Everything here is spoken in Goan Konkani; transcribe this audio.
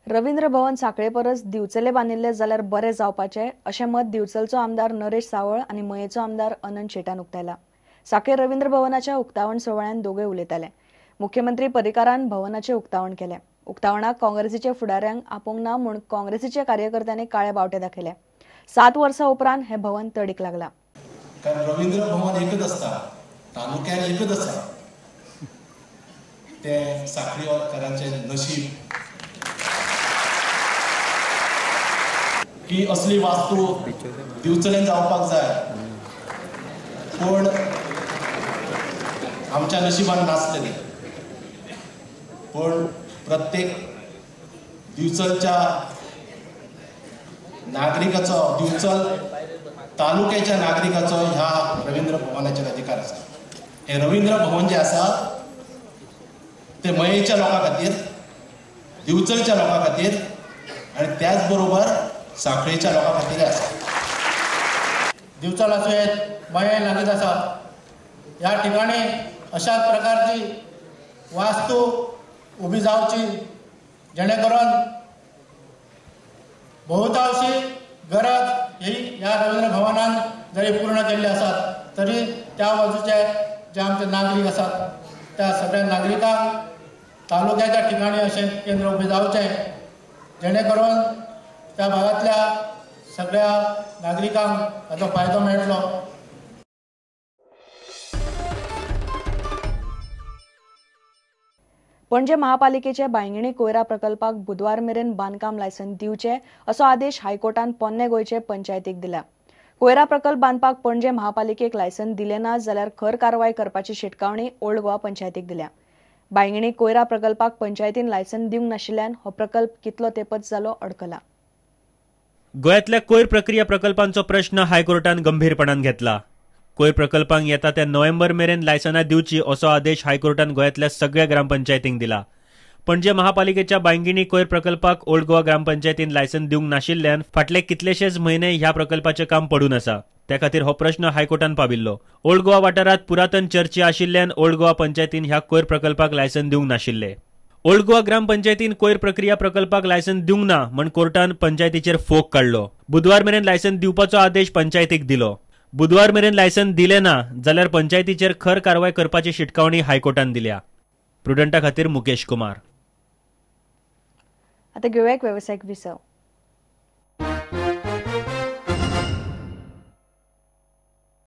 रवींद्र भवन सांखळे परस दिवचले बांदिल्ले जाल्यार बरें जावपाचें अशें मत दिवचलचो आमदार नरेश सावळ आनी मयेचो आमदार अनंत शेटान उक्तायला. सांखळे रवींद्र भवनाच्या उक्तावण सुवाळ्यान दोगूय उलयताले. मुख्यमंत्री पर्रीकारान भवनाचें उक्तावण केलें. उक्तावणाक काँग्रेसीच्या फुडाऱ्यांक आपोवंक ना म्हूण काँग्रेसीच्या कार्यकर्त्यांनी काळे बावटे दाखयले. 7 वर्सां उपरांत हें भवन तडीक लागलां. कारण रवींद्र भवन एकच आसता, तालुक्यान एकच आसा, ते सांखळीकारांचें नशीब की असली वास्तू दिवचलेन जावपाक जाय, पूण आमच्या नशिबान नासलें. पूण प्रत्येक दिवचलच्या नागरिकाचो, दिवचल तालुक्याच्या नागरिकाचो ह्या रवींद्र भवनाचेर अधिकार आसा. हे रवींद्र भवन जे आसा ते मयेच्या लोकां खातीर, दिवचलच्या लोकां खातीर आनी त्याच बरोबर सांखळेच्या लोकां खातीर आसा. दिवचल आसूं येत, मये लागींच आसा. ह्या ठिकाणी अशाच प्रकारची वास्तू उभी जावची जेणे करून बहुतांशी गरज ही ह्या रवींद्र भवनान जरी पूर्ण केल्ली आसात तरी त्या बाजूचे जे आमचे नागरीक आसात त्या सगळ्या नागरिकांक तालुक्याच्या ठिकाणी अशें केंद्र उबें जावचें जेणे करून त्या भागांतल्या सगळ्या नागरिकांक ताचो फायदो मेळटलो. पणजे महापालिकेच्या बांयगिणी कोयरा प्रकल्पाक बुधवार मेरेन बांदकाम लायसन दिवचे असो आदेश हायकोर्टान पोन्ने गोंयचे पंचायतीक दिला. कोयरा प्रकल्प बांदपाक पणजे महापालिकेक लायसन दिले ना जाल्यार खर कारवाय करपाची शिटकावणी ओल्ड गोवा पंचायतीक दिल्या. बांयगिणी कोयरा प्रकल्पाक पंचायतीन लायसन दिवंक नाशिल्ल्यान हो प्रकल्प कितलो तेपच जालो अडकला. गोंयांतल्या कोयर प्रक्रिया प्रकल्पांचो प्रश्न हायकोर्टान गंभीरपणान घेतला. कोयर प्रकल्पांक येता त्या नोव्हेंबर मेरेन लायसनां दिवची असो आदेश हायकोर्टान गोंयांतल्या सगळ्या ग्रामपंचायतींक दिला. पणजे महापालिकेच्या बांयगिणी कोयर प्रकल्पाक ओल्ड गोवा ग्रामपंचायतीन लायसन दिवंक नाशिल्ल्यान फाटले कितलेशेच म्हयने ह्या प्रकल्पाचें काम पडून आसा. त्या खातीर हो प्रश्न हायकोर्टान पाविल्लो. ओल्ड गोवा वाठारांत पुरातन चर्ची आशिल्ल्यान ओल्ड गोवा पंचायतीन ह्या कोयर प्रकल्पाक लायसन दिवंक नाशिल्लें. ओल्ड गोवा ग्रामपंचायतीन कोयर प्रक्रिया प्रकल्पाक लायसन दिवंक ना म्हण कोर्टान पंचायतीचेर फोग काडलो. बुधवार मेरेन लायसन दिवपाचो आदेश पंचायतीक दिलो. बुधवार मेरेन लायसन दिले ना जाल्यार पंचायतीचेर खर कारवाय करपाची शिटकावणी हायकोर्टान दिल्या. प्रुडंटा खातीर मुकेश कुमार. आता घेवया एक वेवसायीक विसव.